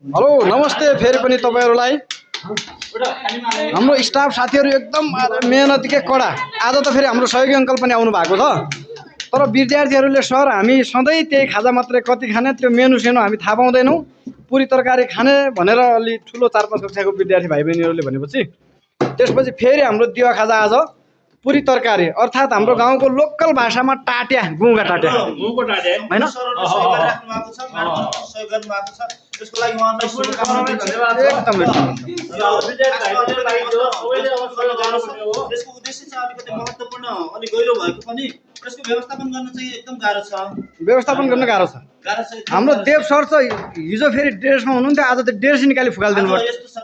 hello नमस्ते फेरि पनि तपाईहरुलाई हाम्रो स्टाफ साथीहरु एकदम मेहनती के कडा आज त फेरि हाम्रो सहयोगी अंकल पनि आउनु भएको छ तर विद्यार्थीहरुले सर हामी सधैँ त्यही खाजा मात्रै कति खाने त्यो मेनु सेनु हामी थाहा पाउँदैनौ पुरी तरकारी खाने भनेर अलि ठुलो 4-5 कक्षाको विद्यार्थी भाइ बहिनीहरुले भनेपछि त्यसपछि फेरि हाम्रो दिवा खाजा आज पुरी तरकारी अर्थात हाम्रो गाउँको लोकल भाषामा टाट्या गुंगा टाट्या हैन त्यसको लागि उहाँलाई शुभकामना एकदम त्यसको उद्देश्य चाहिँ अलिकति महत्त्वपूर्ण अनि गहिरो भएको पनि त्यसको व्यवस्थापन गर्न चाहिँ एकदम गाह्रो छ व्यवस्थापन गर्न गाह्रो छ हाम्रो देव सर चाहिँ हिजो फेरि ड्रेसमा हुनुहुन्थ्यो आज त ड्रेस निकाली फुकाल्दिनु भयो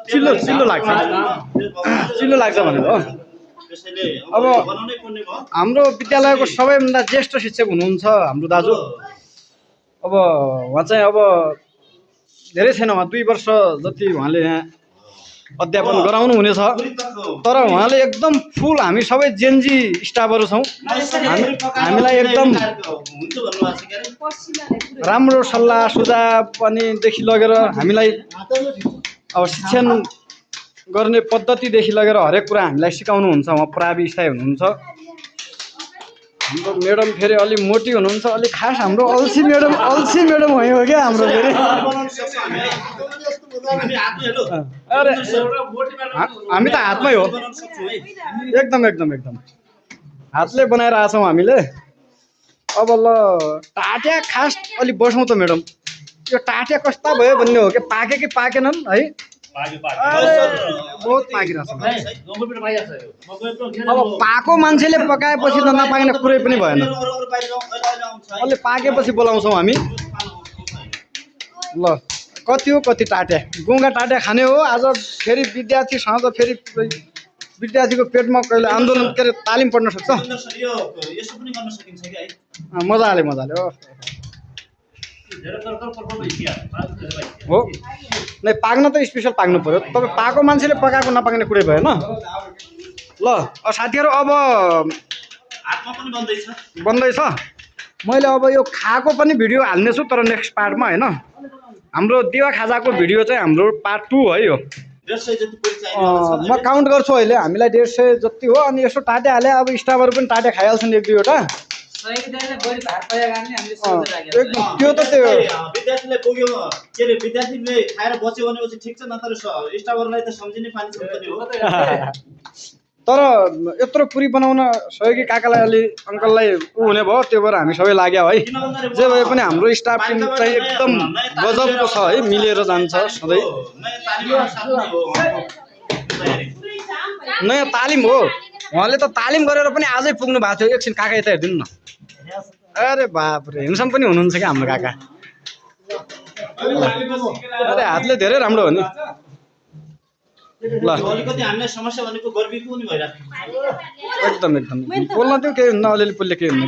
चिल्लो चिल्लो लाग्छ भनेर हो अब हाम्रो विद्यालयको सबैभन्दा ज्येष्ठ शिक्षक हुनुहुन्छ हाम्रो दाजु अब उहाँ चाहिँ अब धेरै छैन उहाँ 2 वर्ष जति उहाँले यहाँ अध्यापन गराउनु हुनेछ तर उहाँले एकदम फुल हामी सबै जेनजी स्टाफहरु छौं हामीलाई एकदम राम्रो सल्लाह सुझाव पनि देखि लगेर हामीलाई अब शिक्षण गर्ने पद्धति देखि लगेर हरेक कुरा हामीलाई सिकाउनु हुन्छ उहाँ प्रावि स्थायी हुनुहुन्छ हाम्रो मैडम फेरि अलि मोटी हुनुहुन्छ अलि खास हाम्रो अल्छी मैडम हो क्या हाम्रो फेरि अरे हामी त हातमै हो एकदम हातले बनाएर आछौं हामीले अब ल टाट्या खास अलि बसौं त मैडम यो टाट्या कस्ता भयो भन्ने हो के पाके कि पाकेनन् है बहुत पाकिरहेछ अब पाको मान्छेले पकाएपछि त नपाक्ने कुरै पनि भएन अलि पाकेपछि बोलाउँछौं हामी ल कति हो कति टाट्या गुंगा टाट्या खाने हो आज फेरि विद्यार्थीसँग त फेरि विद्यार्थीको पेटमा कहिले आन्दोलन के तालिम पढ्न सक्छ मजाले हो नै पाक्न त स्पेशल पाक्नु पर्यो तपाईँ पाको मान्छेले पकाएको नपाक्ने कुरै भएन ल साथीहरु अब हातमा पनि बन्दैछ मैले अब यो खाएको पनि भिडियो हाल्नेछु तर नेक्स्ट पार्टमा हैन हाम्रो दिवा खाजाको भिडियो चाहिँ हाम्रो पार्ट 2 है यो म काउन्ट गर्छु अहिले हामीलाई 150 जति हो अनि यसो टाटे हाले अब स्टाफहरु पनि टाटे खाइहाल्छन् 1-2 वटा त्यो त त्यो विद्यार्थीले पुग्यो के रे विद्यार्थीले खाएर बच्यो भनेपछि ठीक छ नतर स्टाफहरुलाई त सम्झिने पानी छ पनि हो तर यत्रो पुरी बनाउन सहयोगी काकालाई अलि अंकललाई हुने भयो त्यो भएर हामी सबै लाग्या है जे भए पनि हाम्रो स्टाफ टिम चाहिँ एकदम गजबको छ है मिलेर जान्छ सधैँ नयाँ तालिम हो उहाँले त तालिम गरेर पनि आजै पुग्नु भएको थियो एकछिन काका यता हेर्दिनु न अरे बाप रे हिंसम पनि हुनुहुन्छ क्या हाम्रो काका अरे हातले धेरै राम्रो हो नि ल अलिकति हामीलाई समस्या भनेको गर्मीको पनि भइराछ एकदम बोल्न त्यो केही हुन्न अलिअलि पुल्ले केही हुन्न